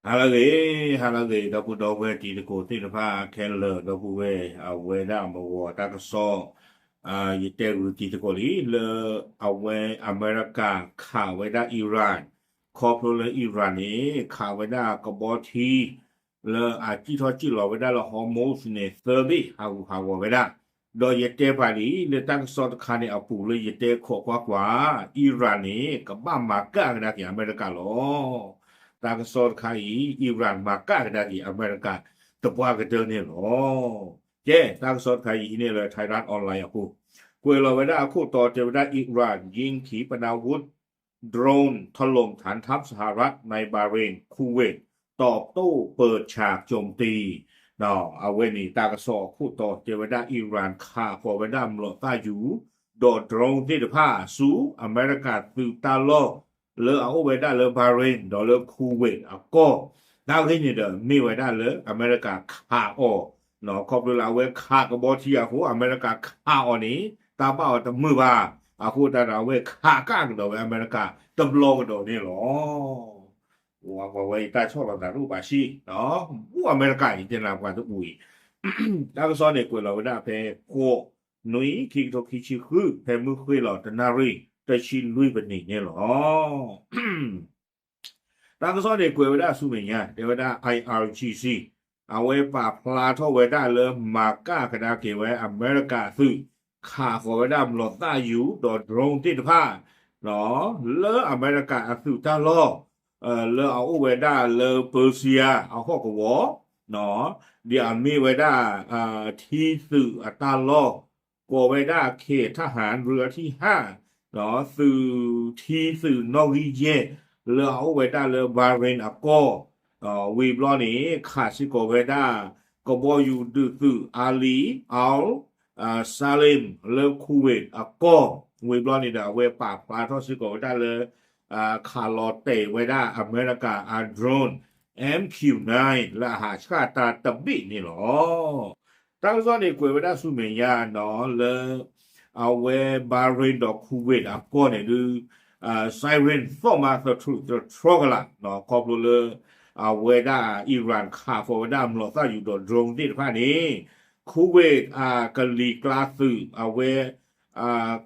ဟါလၢအဂ့ၤ, ဟါလၢအဂ့ၤ ဒီပုၢ်ဒီဝဲၢ်တံၤသကိးသ့ၣ်တဖၣ်ခဲလၢာ် ဒီပုၢ်ဝဲၢ်အဝဲဒၣ်မဂီၤတၢ်ကစီၣ်, ယတဲဂုာ်တံၤသကိးလံ လၢအဝဲအမဲရကၤခးဝဲဒၣ် Iran, ခီဖျိလၢ Iran န့ၣ် ခးဝဲဒၣ်ကဘီထံ လၢအစံၣ်ထီၣ်စံၣ်လီၤဝဲဒၣ်လၢ Hormuz န့ၣ် သၢဘ့ၣ်ဟးဂူာ်ဟးဂီၤဝဲဒၣ်, ဒီးယတဲပာ်လံ လၢတၢ်ကစီၣ်တခါန့ၣ်အပူၤလၢယတဲခိးကွၢ်ကွၢ်, Iran န့ၣ် ကဘၣ်မၤကၣ်ကဒါက့ၤအမဲရကၤလီၤ. တၢ်ကစီၣ်တခါအံၤ Iran မၤကၣ်ကဒါက့ၤအမဲရကၤ တပှၢ်ကတၢၢ်န့ၣ်လီၤ. ကဲ တၢ်ကစီၣ်တခါအံၤဟံးန့ၢ်လၢ Thairath Online အပူၤ, ကွဲးလီၤဝဲဒၣ်အခိၣ်တီတဲဝဲဒၣ် Iran ยิงขีปนาวุธ โดรนถล่มฐานทัพสหรัฐในบาห์เรน คูเวต ตอบโต้เปิดฉากโจมตี အဝဲန့ၣ် တၢ်ကစီၣ်အခိၣ်တီတဲဝဲဒၣ် Iran ခးဃီၤဝဲဒၣ်မျိာ်သၣ်ယူၤ ဒီး drone သ့ၣ်တဖၣ် ဆူအမဲရကၤသုးတၢ်လီၢ် လၢအအိၣ်ဝဲဒၣ်လၢ Bahrain ဒီးလၢ Kuwait အကီၢ်, တၢ်ဂ့ၢ်န့ၣ်ဒီး မ့ၢ်ဝဲဒၣ်လၢအမဲရကၤခးအီၤ, ခီဖျိလၢအဝဲခးကဘီထံအဃိ အမဲရကၤခးအီၤန့ၣ် တၢ်ဘၣ်အီၤတမုာ်ဘၣ်, အဃိသတးဒီး အဝဲခးကၣ်ကဒီးဝဲအမဲရကၤ တဘျီကဒီးန့ၣ်လီၤ. ပဝဲအံၤတၢ်ဆီၣ်လီၤသးတအိၣ်ဘၣ်ဆံး, အိၣ်အမဲရကၤအံၤ တဲနၤပှၤတအိၣ်အံၤ, တၢ်ကစီၣ်န့ၣ် ကွဲးလီၤဝဲဒၣ်ဖဲ ဃိးနွံ ခံကထိခံဆံဃု ဖဲမုၢ်ဃ့ၢ်လီၤတနၣ်ရံၣ် တဆံလွံၢ်ပနံးန့ၣ်လီၤ. တၢ်ကစီၣ်န့ၣ် ကွဲးဝဲဒၣ်ဆူမဲာ်ညါ တဲဝဲဒၣ် I R G C အဝဲပာ်ဖျါထီၣ်ဝဲဒၣ်လၢမၤကၣ်ကဒါက့ၤဝဲအမဲရကၤအသုး, ခးဃီၤဝဲဒၣ်မျိာ်သၣ်ယူၤဒီး drone သ့ၣ်တဖၣ် လၢအမဲရကၤအသုးတၢ်လီၢ် လၢအအိၣ်ဝဲဒၣ်လၢ Persia အဟီၣ်ကဝီၤ, ဒ်အမ့ၢ်ဝဲဒၣ် ထံသုးအတၢ်လီၢ် ကိးဝဲဒၣ် ခေတ်ทหารเรือที่ห้า သုးထံသုးနီၣ်ဂံၢ်ယဲၢ် လၢအအိၣ်ဝဲဒၣ်လၢ Bahrain အကီၢ်, ဝံၤဘျီန့ၣ် ခးစ့ၢ်ကီးဝဲဒၣ် ကဘီယူၤဒုးသုး Ali Al Salam လၢ Kuwait အကီၢ်, ဝံၤဘျီန့ၣ်ဒီး အဝဲပာ်ဖျါထီၣ်စ့ၢ်ကီးဝဲဒၣ်လၢ ခးလီၤတဲာ်ဝဲဒၣ်အမဲရကၤအ drone M Q nine လၢအဟးဆှၣ်တၢ်တဘ့ၣ်န့ၣ်လီၤ. တၢ်ကစီၣ်န့ၣ် ကွဲးဝဲဒၣ်ဆူမဲာ်ညါနီၤ လၢ အဝဲ Bahrain ဒီး Kuwait အကီၢ်န့ၣ်ဒုး siren သီၣ်မးသထြူးသထြီကလာ် ခီဖျိလၢ အဝဲဒၣ် Iran ခးဃီၤဝဲဒၣ်မျိာ်သၣ်ယူၤဒီး drone သ့ၣ်တဖၣ်န့ၣ် Kuwait အကလံၤကျါသုး အဝဲ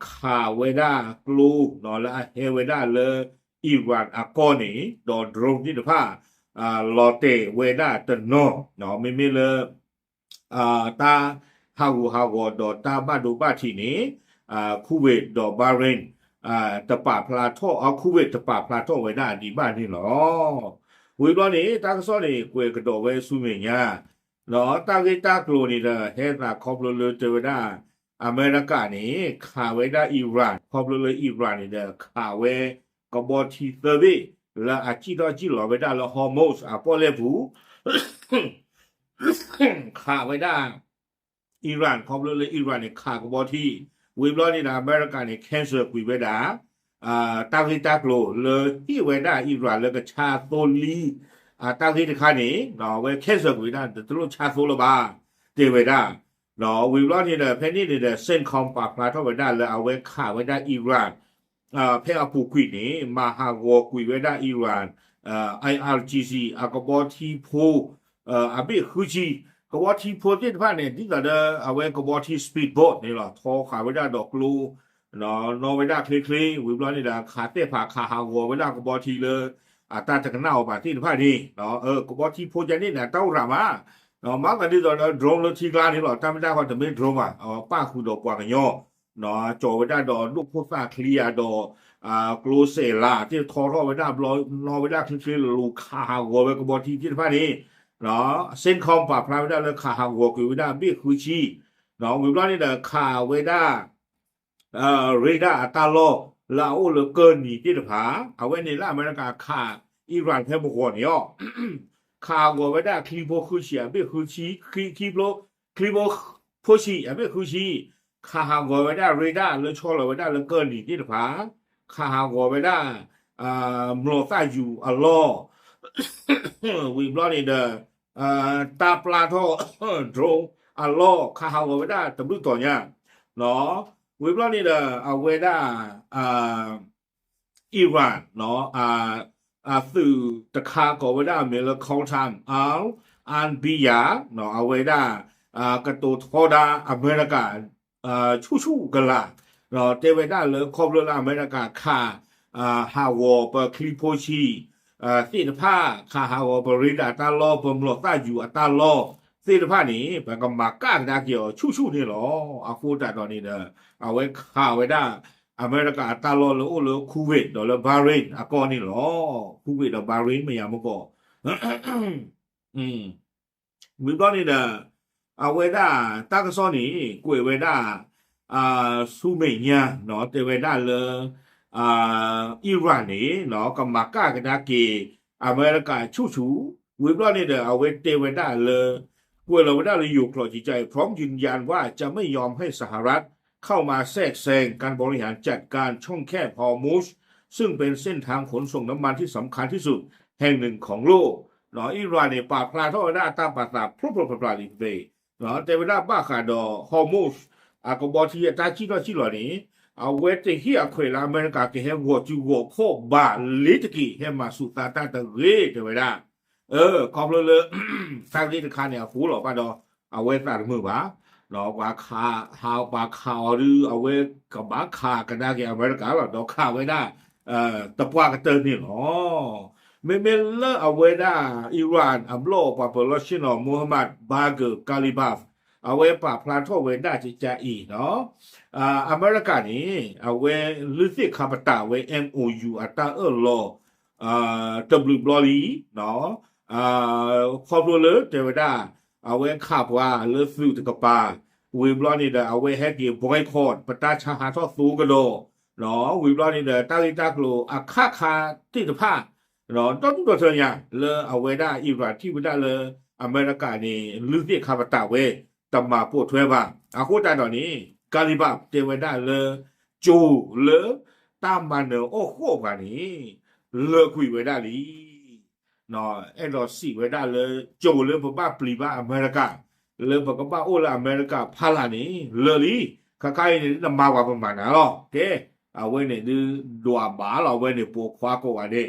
ခးဝဲဒၣ်ကျိ လၢအဟဲဝဲဒၣ်လၢ Iran အကီၢ်န့ၣ် ဒီး drone သ့ၣ်တဖၣ် လီၤတဲာ်ဝဲဒၣ်တနီၤ မ့မ့ၢ်လၢ တၢ်ဟးဂူာ်ဟးဂီၤဒီးတၢ်ဘၣ်ဒိဘၣ်ထံးန့ၣ် Kuwait ဒီး Bahrain တပာ်ဖျါထီၣ် Kuwait တပာ်ဖျါထီၣ်ဝဲဒၣ်ဒံးဘၣ်န့ၣ်လီၤ. ဝံၤဘျီန့ၣ် တၢ်ကစီၣ်န့ၣ် ကွဲးကဒီးဝဲဆူမဲာ်ညါ တၢ်ဂ့ၢ်တၢ်ကျိၤန့ၣ်ဒီး ဟဲသးခီဖျိလၢတဲဝဲဒၣ် အမဲရကၤန့ၣ် ခးဝဲဒၣ် Iran ခီဖျိလၢ Iran န့ၣ်ဒီး ခးဝဲကဘီထံသၢဘ့ၣ် လၢအစံၣ်ထီၣ်စံၣ်လီၤဝဲဒၣ်လၢ Hormuz အပီၣ်လဲၣ်ပူၤ ခးဝဲဒၣ် Iran ခီဖျိလၢ Iran န့ၣ် ခးကဘီထံ ဝံၤဘျီန့ၣ်ဒီး အမဲရကၤန့ၣ် cancel ကွံာ်ဝဲဒၣ် တၢ်ဂ့ၢ်တၢ်ကျိၤလၢဟ့ၣ်ဝဲဒၣ် Iran လၢကဆါသိလံ တၢ်ဂ့ၢ်တခါန့ၣ် အဝဲ cancel ကွံာ်ဝဲဒၣ် တလိၣ်ဆါသိလၢၤဘၣ် တဲဝဲဒၣ် ဝံၤဘျီန့ၣ်ဒီး ဖဲန့ၣ်န့ၣ်ဒီး CENTCOM ပာ်ဖျါထီၣ်ဝဲဒၣ်လၢအဝဲခးဝဲဒၣ် Iran ဖဲအပူၤကွံာ်န့ၣ် မၤဟးဂီၤကွံာ်ဝဲဒၣ် Iran IRGC အကဘီထံဖိ အဘ့ၣ်ဃုဆံ ကဘီထံဖိသ့ၣ်တဖၣ်န့ၣ် ဒ်သိးဒီးအဝဲကဘီထံ speedboat န့ၣ်လီၤ ထီဃာ်ဝဲဒၣ်ဒီးကျိ နီၣ်ဝဲဒၣ်ချ့ချ့ ဝံၤဘျီန့ၣ်ဒီး ခးသဲၣ်ဖးခးဟးဂီၤဝဲဒၣ်ကဘီထံလၢ အတၢ်တကနၣ်အီၤဘၣ်သ့ၣ်တဖၣ်န့ၣ် ကဘီထံဖိယဲန့ၣ်န့ၣ် အတၢ်အိၣ်ရၤမး မၤသးဒ်သိးဒီး drone လၢထံကျါန့ၣ်လီၤ တၢ်မ့ၢ်တၢ်ဃီတမ့ၢ် drone ဘၣ် ပၣ်ဃုာ်ဒီးပှၤကညီ ကၠီၤဝဲဒၣ်ဒီးဒိၣ်ဖိသၣ်ချံအဒီး ကျိစဲးလးသ့ၣ်ထီထီၣ်ဝဲဒၣ်ဘျီ နီၣ်ဝဲဒၣ်ချ့ချ့လီၤခးဟးဂီၤဝဲကဘီထံသ့ၣ်တဖၣ်န့ၣ် CENTCOM ပာ်ဖျါဝဲဒၣ်လၢခးဟးဂီၤကွံာ်ဝဲဒၣ်ဘ့ၣ်ဃုဆံ ဝံၤဘျီန့ၣ်ဒီးခးဝဲဒၣ် radar အတၢ်လီၢ်လၢအအိၣ်လၢကၢၢ်နံၤသ့ၣ်တဖၣ် အဝဲန့ၣ်လၢအမဲရကၤခး Iran ဖဲမုၢ်ဂီၤန့ၣ်အီၤ ခးဟးဂီၤဝဲဒၣ်ချံဖိဃုဆံအဘ့ၣ်ဃုဆံ ချံ ချံဖိ ချံဖိ ဖိဆံးအဘ့ၣ်ဃုဆံ ခးဟးဂီၤဝဲဒၣ် radar လၢဆီလီၤဝဲဒၣ်လၢကၢၢ်နံၤသ့ၣ်တဖၣ် ခးဟးဂီၤဝဲဒၣ် မျိာ်သၣ်ယူၤအလီၢ် ဝံၤဘျီန့ၣ်ဒီး တၢ်ပျၢ်ထီၣ် drone အလီၢ် ခးဟးဂီၤဝဲဒၣ်တဘျုးတီၤညါ ဝံၤဘျီန့ၣ်ဒီး အဝဲဒၣ် Iran နီၤ အ သုးတခါကိးဝဲဒၣ်အမံၤလၢ Qassam Al Arabiya အဝဲဒၣ် ကတိၤထီဒါအမဲရကၤ ဆူၣ်ဆူၣ်ကလာ် တဲဝဲဒၣ်လၢခီဖျိလၢအမဲရကၤခး ဟးဂီၤပချံဖိဆံး သ့ၣ်တဖၣ် ခးဟးဂီၤပရ့ဒၣ်တၢ်လီၢ် ပမျိာ်သၣ်ယူၤအတၢ်လီၢ်သ့ၣ်တဖၣ်န့ၣ် ပကမၤကၣ်ကဒါက့ၤအီၤဆူၣ်ဆူၣ်န့ၣ်လီၤ. အဃိသတးဒီးန့ၣ်ဒီး အဝဲခးဝဲဒၣ် အမဲရကၤအတၢ်လီၢ်လၢအိၣ်လၢ Kuwait ဒီးလၢ Bahrain အကီၢ်န့ၣ်လီၤ. Kuwait ဒီး Bahrain မ့ၢ်ယၤမ့ၢ်ကီး ဝံၤဘျီန့ၣ်ဒီး အဝဲဒၣ်တၢ်ကစီၣ်န့ၣ် ကွဲးဝဲဒၣ် ဆူမဲာ်ညါ တဲဝဲဒၣ်လၢ Iran န့ၣ် ကမၤကၣ်ကဒါက့ၤ အမဲရကၤဆူၣ်ဆူၣ် ဝံၤဘျီန့ၣ်ဒီး အဝဲတဲဝဲဒၣ်လၢ ကွဲးလီၤဝဲဒၣ်လၢယိၤကျိာ်ကကါအံၤ พร้อมยืนยันว่าจะไม่ยอมให้สหรัฐเข้ามาแทรกแซงการบริหารจัดการช่องแคบฮอร์มุซ ซึ่งเป็นเส้นทางขนส่งน้ำมันที่สำคัญที่สุดแห่งหนึ่งของโลก Iran န့ၣ် ပာ်ဖျါထီၣ်ဝဲဒၣ်အတၢ်ပာ်သးဖျိဖျိဖျါဖျါလံတသ့ တဲဝဲဒၣ်ဘၣ်ဃးဒီး Hormuz အကဘီထံအတၢ်စံၣ်ထီၣ်စံၣ်လီၤန့ၣ် အဝဲတဟ့ၣ်အခွဲးလၢအမဲရကၤကဟဲဂီၤစုဂီၤခီၣ်ဘၣ်လ့ၤတက့ၢ် ဟဲမၤဆူးသးတၢ်တဂ့ၤ တဲဝဲဒၣ် ခီဖျိလၢ တၢ်ဂ့ၢ်တခါန့ၣ်အဃိလီၤဘၣ်ဒီး အဝဲသးတမုာ်ဘၣ် ပှၤခး ပှၤခးအီၤဒုး အဝဲကဘၣ်ခးကဒါက့ၤအမဲရကၤလီၤ ဒီးခးဝဲဒၣ် တပှၢ်ကတၢၢ်န့ၣ်လီၤ. မ့မ့ၢ်လၢအဝဲဒၣ် Iran အဘျီၣ်ပှၤပၢၤလီၢ်ဆ့ၣ်နီၤ Mohammad Bagher Ghalibaf အဝဲပာ်ဖျါထီၣ်ဝဲဒၣ်ကကါအံၤ အမဲရကၤန့ၣ် အဝဲလုၢ်သ့ၣ်ခါပတာ်ဝဲ MOU အတၢ်အၢၣ်လီၤ တဘျုးဘျီလံ ခီဖျိလၢတဲဝဲဒၣ် အဝဲခးပှၤလၢသုးတကပၤ ဝံၤဘျီန့ၣ်ဒီး အဝဲဟဲက့ၤ boycott ပတၢ်ဆါဟးထီၣ်သိကဒီး ဝံၤဘျီန့ၣ်ဒီး တၢ်ဂ့ၢ်တၢ်ကျိၤအခါခါသ့ၣ်တဖၣ် ဒီဒူၣ်ဒီထၢညါ လၢအဝဲဒၣ် Iran ထံၣ်ဝဲဒၣ်လၢ အမဲရကၤန့ၣ် လုၢ်သ့ၣ်ခါပတာ်ဝဲ တမၤပိာ်ထွဲဘၣ်. အဃိသတးဒီးန့ၣ် Ghalibaf တဲဝဲဒၣ်လၢ ကၠိၤလၢတၢ်မၤနၢၤအီၣ်ဃီၣ်ပှၤန့ၣ် လၢာ်ကွံာ်ဝဲဒၣ်လံ အဲၣ်ဒိးစံးဝဲဒၣ်လၢ ကၠိၤလၢပဘၣ်ပျံၤဘၣ်အမဲရကၤ လၢပကဘၣ်အိၣ်လၢအမဲရကၤဖီလာ်န့ၣ် လၢာ်လံ. ခါခါအံၤန့ၣ် နမၤပှၤပမၤနၤလီၤ. ကဲ အဝဲန့ၣ်ဒုးဒွးဘၣ်လီၤ အဝဲန့ၣ်ပိာ်ခွါကိးဂၤဒဲး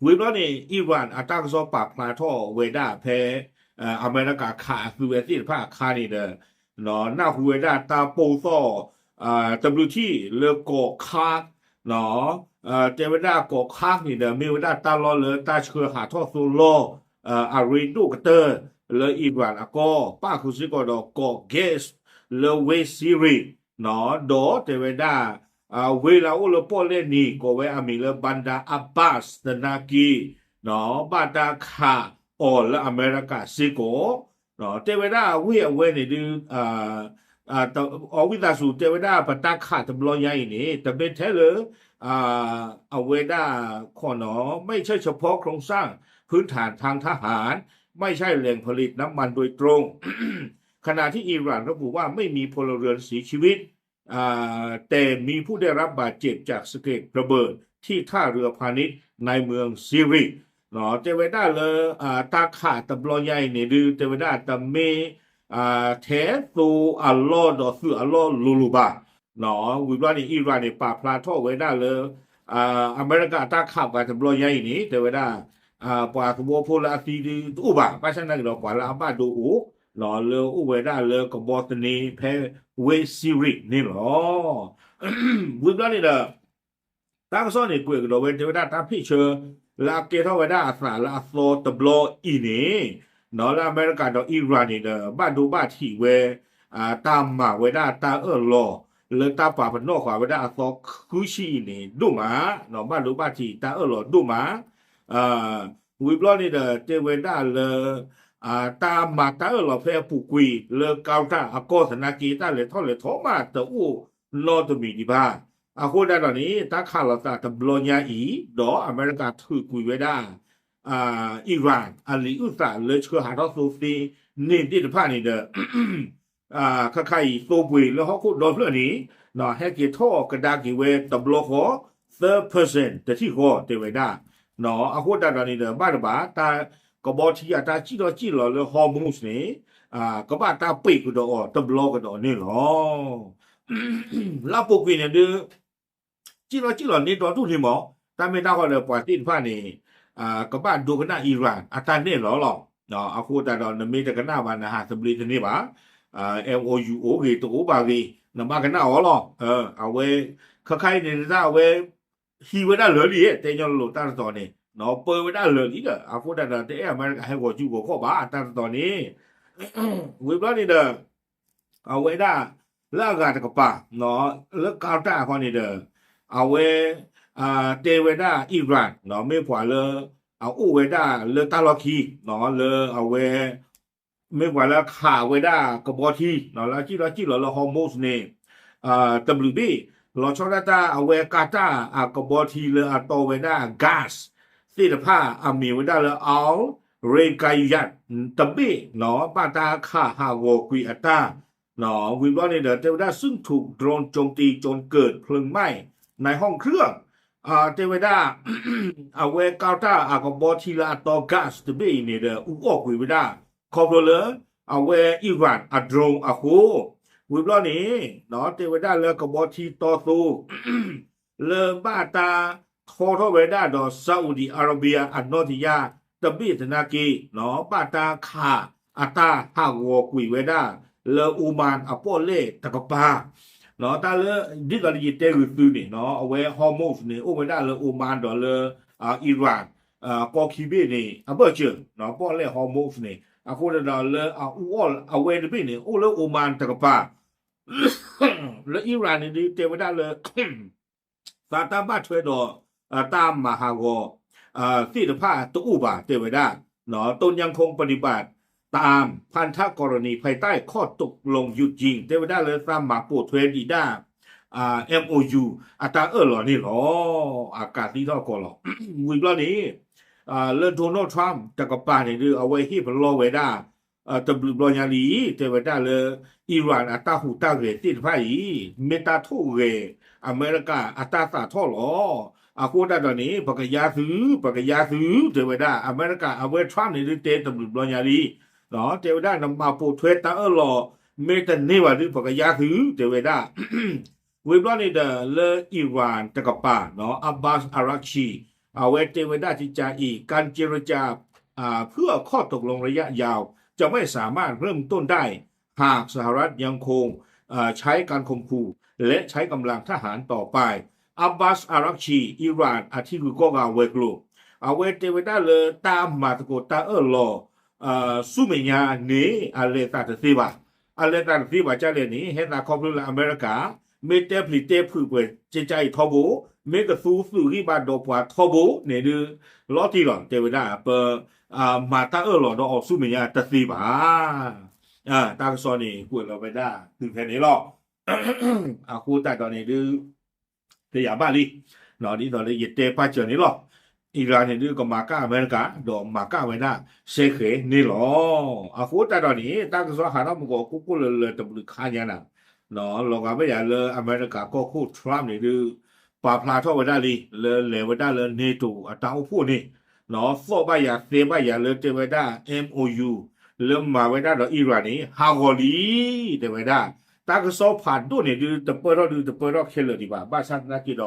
ဝံၤဘျီန့ၣ် Iran အတၢ်ကစီၣ်ပာ်ဖျါထီၣ်ဝဲဒၣ်ဖဲ အမဲရကၤခးအသုးဝဲသ့ၣ်တဖၣ်အခါန့ၣ်ဒီး နၢ်ဟူဝဲဒၣ်တၢ်ပိၢ်သီၣ် တဘျုးထံၣ်လၢကီးခါ တဲဝဲဒၣ်ကီးခါန့ၣ်ဒီး မ့ၢ်ဝဲဒၣ်တၢ်လီၢ်လၢတၢ်ဆှၢဟးထီၣ်သိလီၢ် အရ့ဒိၣ်ကတၢၢ်လၢ Iran အကီၢ် ပၣ်ဃုာ်စ့ၢ်ကီးဒီးကီး gas လၢဝ့ၢ် Syria ဒီးတဲဝဲဒၣ် ဝ့ၢ်လၢအအိၣ်လၢပီၣ်လဲၣ်န့ၣ် ကိးဝဲအမံၤလၢ Bandar Abbas သနာ်က့ ဘၣ်တၢ်ခးအီၤလၢအမဲရကၤစ့ၢ်ကီး တဲဝဲဒၣ်ဝ့ၢ်အဝဲန့ၣ်ဒုး အဝံသးစူၤတဲဝဲဒၣ်ပတၢ်ခးတဘျီညါအံၤန့ၣ် တမ့ၢ်ထဲလၢ အဝဲဒၣ် ခီနီၤ ไม่ใช่เฉพาะโครงสร้างพื้นฐานทางทหาร ไม่ใช่แหล่งผลิตน้ำมันโดยตรง ขณะที่อิหร่านระบุว่าไม่มีพลเรือนเสียชีวิต แต่มีผู้ได้รับบาดเจ็บจากสะเก็ดระเบิดที่ท่าเรือพาณิชย์ในเมืองซีริก တဲဝဲဒၣ်လၢ တၢ်ခးတဘျီညါအံၤန့ၣ်ဒုး တဲဝဲဒၣ်တမ့ၢ် ထဲသိအလီၢ်ဒီးသုးအလီၢ်လိၤလိၤဘၣ်. ဝံၤဘျီန့ၣ် Iran န့ၣ် ပာ်ဖျါထီၣ်ဝဲဒၣ်လၢ အမဲရကၤတၢ်ခးပှၤတဘျီညါအံၤန့ၣ် တဲဝဲဒၣ် ပှၤသဝီဖိလၢအသံဒုးတအိၣ်ဘၣ်. ဘၣ်ဆၣ်သနာ်က့ဒီး ပှၤလၢအဘၣ်ဒိအိၣ် လၢအိၣ်ဝဲဒၣ်လၢကဘီသန့ဖဲဝ့ၢ် Syria န့ၣ်လီၤ. ဝံၤဘျီန့ၣ်ဒီး တၢ်ကစီၣ်န့ၣ် ကွဲးကဒီးဝဲတဲဝဲဒၣ်တၢ်ဖ့ၣ်ဆၢ လၢအကဲထီၣ်ဝဲဒၣ်အသးလၢအသီတဘျီအံၤန့ၣ် လၢအမဲရကၤဒီး Iran န့ၣ်ဒီး ဘၣ်ဒိဘၣ်ထံးဝဲ တၢ်မၤဝဲဒၣ်တၢ်အၢၣ်လီၤ လၢတၢ်ပာ်ပနီၣ်ဃာ်ဝဲဒၣ်အသီဃုဆံအံၤန့ၣ် ဒိၣ်မး, ဘၣ်ဒိဘၣ်ထံးတၢ်အၢၣ်လီၤဒိၣ်မး ဝံၤဘျီန့ၣ်ဒီး တဲဝဲဒၣ်လၢ တၢ်မၤတၢ်အၢၣ်လီၤဖဲအပူၤကွံာ်လၢ Qatar အကီၢ်သနာ်က့ တၢ်လဲၤထီၣ်လဲၤထီမးတအိၣ်နီတမံၤဒံးဘၣ်. အဃိဒၣ်ဒီးန့ၣ် တၢ်ခးလိာ်သးတဘျီညါအံၤ ဒီးအမဲရကၤထုးကွံာ်ဝဲဒၣ် Iran အလံာ်အုၣ်သးလၢဆှၢဟးထီၣ်သိသ့န့ၣ်သ့ၣ်တဖၣ်န့ၣ်ဒီး ခါခါအံၤ သိပှ့ၤလၢဟီၣ်ခိၣ်ဒီဖျၢၣ်န့ၣ် ဟဲက့ၤထီၣ်ကဒါက့ၤဝဲတဘျီဃီ သၢ percent တထံၣ်ဃီတဲဝဲဒၣ်. အဃိသတးဒီးန့ၣ်ဒီး ဘၣ်တဘၣ် တၢ်ကဘီထံအတၢ်စံၣ်ထီၣ်စံၣ်လီၤလၢ Hormuz န့ၣ် ကဘၣ်တၢ်ပှ့ၤကဒီးအီၤတဘျီကဒီးန့ၣ်လီၤ. လၢအပူၤကွံာ်န့ၣ်ဒုး စံၣ်ထီၣ်စံၣ်လီၤန့ၢ်ဒီဒူၣ်န့ၣ်မး တၢ်မ့ၢ်တၢ်ဃီဒီးပှၤသ့ၣ်တဖၣ်န့ၣ် ကဘၣ်ဒိကနၣ် Iran အတၢ်နဲၣ်လီၤလီၤ. အဃိသတးဒီးနမ့ၢ်တကနၣ်ဘၣ် နဟးသဘျ့တန့ၢ်ဘၣ်. MOU အိၣ်ဂ့ၤတအိၣ်ဘၣ်ဂ့ၤ နဘၣ်ကနၣ်အီၤလီၤ. အဝဲ ခဲခါအံၤန့ၣ် တၢ်အဝဲ ဟံးဝဲဒၣ်လၢာ်လံ တဲညီလိၤလိၤတၢ်တတီၤန့ၣ် ပၢဝဲဒၣ်လၢာ်လံဒီး အဃိသတးဒီး တအဲၣ်အမဲရကၤဟဲဂီၤစုဂီၤခီၣ်ဘၣ် တၢ်တတီၤန့ၣ် ဝံၤဘျီန့ၣ်ဒီး အဝဲဒၣ် လၢအဂၤတကပၤ လၢ Qatar အဃီန့ၣ်ဒီး အဝဲ တဲဝဲဒၣ် Iran မ့ၢ်ပှၤလၢ အအိၣ်ဝဲဒၣ်လၢတၢ်လီၢ်ခံ လၢအဝဲ မ့ၢ်ပှၤလၢခးဝဲဒၣ်ကဘီထံ လၢအစံၣ်လီၤစံၣ်လီၤလၢ Hormuz န့ၣ် တဘျုးဘ့ၣ် လီၤဆီဒၣ်တၢ်အဝဲ Qatar အကဘီထံလၢအတီဝဲဒၣ် gas သ့ၣ်တဖၣ်အမံၤဝဲဒၣ်လၢ Al Rayyan တဘ့ၣ် ဘၣ်တၢ်ခးဟးဂီၤကွံာ်အတၢ် ဝံၤဘျီန့ၣ်ဒီး တဲဝဲဒၣ် ซึ่งถูกโดรนโจมตีจนเกิดเพลิงไหม้ในห้องเครื่อง တဲဝဲဒၣ် အဝဲ Qatar အကဘီထံလၢအတီ gas တဘ့ၣ်အံၤန့ၣ်ဒီး အူအီၣ်ကွံာ်ဝဲဒၣ် ခီဖျိလၢ အဝဲ Iran အ drone အဃိ ဝံၤဘျီန့ၣ် တဲဝဲဒၣ်လၢကဘီထံတီသိ လၢဘၣ်တၢ်ထီထီၣ်ဝဲဒၣ်ဒီး Saudi Arabia အနီၢ်တယၢ်တဘ့ၣ်သနာ်က့ ဘၣ်တၢ်ခးအတၢ်ဟးဂီၤကွံာ်ဝဲဒၣ် လၢ Oman အပီၣ်လဲၣ်တကပၤ တၢ်လၢ ဒ်သိးလၢယတဲဂုာ်သုန့ၣ် အဝဲ Hormuz န့ၣ် အိၣ်ဝဲဒၣ်လၢ Oman ဒီးလၢ Iran ကီၢ်ခံဘ့ၣ်န့ၣ် အဘၢၣ်စၢၤ ပီၣ်လဲၣ် Hormuz န့ၣ် အဃိဒီးလၢအအူအီၣ်အဝဲတဘ့ၣ်န့ၣ် အိၣ်လၢ Oman တကပၤ လၢ Iran န့ၣ်ဒုးတဲဝဲဒၣ်လၢ သးတၢ်ဘၣ်ထွဲဒီး တၢ်မၤဟးဂီၤ သ့ၣ်တဖၣ်တအိၣ်ဘၣ် တဲဝဲဒၣ် ตนยังคงปฏิบัติตามพันธกรณีภายใต้ข้อตกลงหยุดยิง တဲဝဲဒၣ်လၢသးမၤပိာ်ထွဲဒံးဒၣ် MOU အတၢ်အၢၣ်လီၤန့ၣ်လီၤ. အကးသံထီၣ်ကီးလီၤ. ဝံၤဘျီန့ၣ် လၢ Donald Trump တကပၤန့ၣ်ဒုး အဝဲဟ့ၣ်ပလီၢ်ဝဲဒၣ် တဘျုးဘျီညါလံ တဲဝဲဒၣ်လၢ Iran အတၢ်ဟူးတၢ်ဂဲၤသ့ၣ်တဖၣ်အံၤ မ့ၢ်တၢ်ထိၣ်ဂဲၤအမဲရကၤအတၢ်သးထီၣ်လီၤ. အဃိတၢ်ဒီးန့ၣ် ပကယါသု ပကယါသု တဲဝဲဒၣ် အမဲရကၤ အဝဲ Trump န့ၣ်ဒုး တဲတဘျုးဘျီညါလံ တဲဝဲဒၣ် နမၤပိာ်ထွဲတၢ်အၢၣ်လီၤ မ့ၢ်တန့ၢ်ဘၣ်ဒုး ပကယါသု တဲဝဲဒၣ် ဝံၤဘျီန့ၣ်ဒီး လၢ Iran တကပၤ Abbas Araghchi အဝဲတဲဝဲဒၣ် ကကါအံၤ การเจรจา เพื่อข้อตกลงระยะยาวจะไม่สามารถเริ่มต้นได้ หากสหรัฐยังคง ใช้การข่มขู่ และใช้กำลังทหารต่อไป Abbas Araghchi Iran အထံဂုၤကီၢ်ဂၤဝဲၤကျိၤ အဝဲတဲဝဲဒၣ်လၢတၢ်မၤသကိးတၢ်အၢၣ်လီၤ ဆူမဲာ်ညါန့ၣ် အလဲၤသးတသ့ဘၣ်. အလဲၤသးတသ့ဘၣ်ဒ်လဲၣ်န့ၣ် ဟဲသးခီဖျိလၢအမဲရကၤ မ့ၢ်တဲပျံၤတဲဖုးပှဲၤကကါအံၤထီဘိ, မ့ၢ်ကသူသုးဂံၢ်ဘါဒီးပှၤထီဘိန့ၣ်ဒုး လီၤတံၢ်လီၤ တဲဝဲဒၣ် ပ မၤတၢ်အၢၣ်လီၤဒီးအီၤဆူမဲာ်ညါတသ့ဘၣ်. တၢ်ကစီၣ်န့ၣ် ကွဲးလီၤဝဲဒၣ်သုဖဲန့ၣ်လီၤ. အဃိသတးဒီးန့ၣ်ဒုး တယာ်ဘၣ်လံ, ဒ်သိးလၢယတဲပာ်စၢၤန့ၣ်လီၤ. အံရၣ်န့ၣ်ဒုးကမၤကၣ်အမဲရကၤ ဒီးမၤကၣ်ဝဲဒၣ် စဲဃဲၤန့ၣ်လီၤ. အဃိသတးဒီးန့ၣ် တၢ်ကစီၣ်ဟးထီၣ်မူကီၢ်ကိၢ်ကိၢ်လၢလၢတဘျုးခါညါနၤ, လီၤဂာ်ဘၣ်ယၤလၢအမဲရကၤကီၢ်ခိၣ် Trump န့ၣ်ဒုး ပာ်ဖျါထီၣ်ဝဲဒၣ်လံ လၢလဲၤဝဲဒၣ်လၢ NATO အတၢ်အိၣ်ဖှိၣ်န့ၣ်, သီၣ်ဘၣ်ယၤသဲဘၣ်ယၤလၢတဲဝဲဒၣ် MOU လၢမၤဝဲဒၣ်ဒီးအံရၣ်န့ၣ် ဟးဂီၤလံ တဲဝဲဒၣ်. တၢ်ကစီၣ်ဖးဒိၣ်န့ၣ်ဒုး တပၢၢ်ထီၣ်ဒုးတပၢၢ်ထီၣ်ခဲလၢာ်ဒံးဘၣ်. ဘၣ်ဆၣ်သနာ်က့ဒီး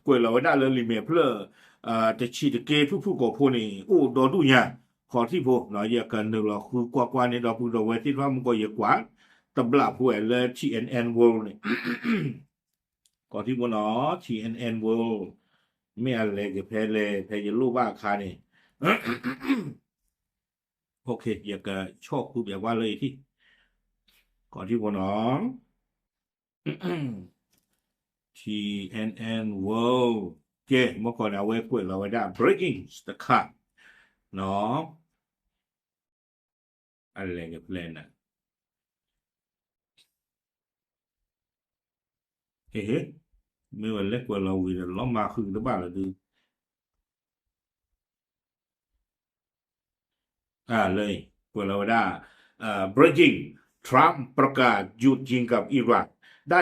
ကွဲးလီၤဝဲဒၣ်လၢလံာ်မဲာ်ဖျၢၣ် တဆံးတက့ၢ် ဖုၣ်ဖုၣ်ကိာ်ဖိန့ၣ် အိၣ်ဒီဒူၣ်ညါ ခီထံၣ်ဖိ, ယကနုာ်လီၤဃုကွၢ်ကွၢ်န့ၣ်ဒီပုၢ်ဒီဝဲၢ်သ့ၣ်တဖၣ်မူကီၢ် ယကွၢ်တဘျီဖိဝဲလၢ TNN World န့ၣ် ခီထံၣ်ဖိနီၤ TNN World မ့ၢ်အလဲၤက့ၤဖဲလဲၣ် ဖဲယလိၣ်ဘၣ်အခါန့ၣ် ယကဆီၣ်ဃုပၠးကွၢ်လၢအံၤထံၣ် ခီထံၣ်ဖိနီၤ TNN World ကဲ မ့ၢ်ကီၢ်န့ၣ် အဝဲကွဲးလီၤဝဲဒၣ် breaking တခါ နီၤ အလဲၤကဖျဲနၤ ဟ့ၣ်ဟ့ၣ် မ့ၢ်ဝဲလဲၤကွဲးလီၤဝံၤဒီး လီၤမၢ်ဃုာ်တဘၣ်လီၤဒုး လၢ ကွဲးလီၤဝဲဒၣ် breaking Trump ประกาศหยุดยิงกับอิหร่านได้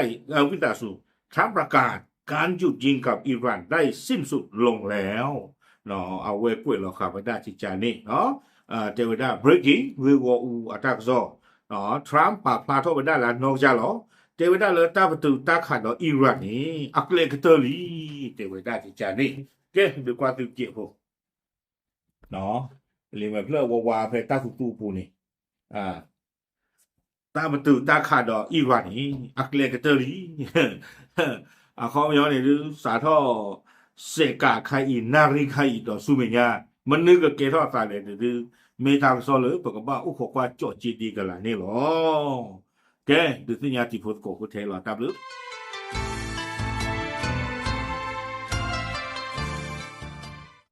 ဝံသးစူၤ Trump ประกาศการหยุดยิงกับอิหร่านได้สิ้นสุดลงแล้ว အဝဲကွဲးလီၤဃာ်ဝဲဒၣ်ကကါန့ၣ် တဲဝဲဒၣ် breaking ဂ့ၢ်ဂီၢ်အူအတၢ်ကစီၣ် Trump ပာ်ဖျါထီၣ်ဝဲဒၣ်လၢအနီၢ်ကစၢ်လီၤ. တဲဝဲဒၣ်လၢတၢ်ပတုာ်တၢ်ခးဒီး Iran န့ၣ် အကျဲကတၢၢ်လံ, တဲဝဲဒၣ်ကကန့ၣ်, ကဲ ဒုးကွၢ်သုက့ၢ်ဖိ လံာ်မဲာ်ဖျၢၣ်ဝးဝးဖဲတၢ်သူသူအပူၤန့ၣ်, တၢ်ပတုာ်တၢ်ခးဒီး Iran န့ၣ် အကျဲကတၢၢ်လံ. အခီပညီန့ၣ်ဒုး စးထီၣ် စဲးကးခါအံၤ နၣ်ရံၣ်ခါအံၤဒီးဆူမဲာ်ညါ မနုၤကကဲထီၣ်အသးလဲၣ်န့ၣ်ဒုး မ့ၢ်တၢ်ကစီၣ်လၢပကဘၣ်အိၣ်ခိးကွၢ်ကၠီၣ်ကၠ့ဒံးကလးန့ၣ်လီၤ. ကဲ ဒုးသ့ၣ်ညါတံၤဖိသကိးဖိထဲလီၤ တၢ်ဘျုး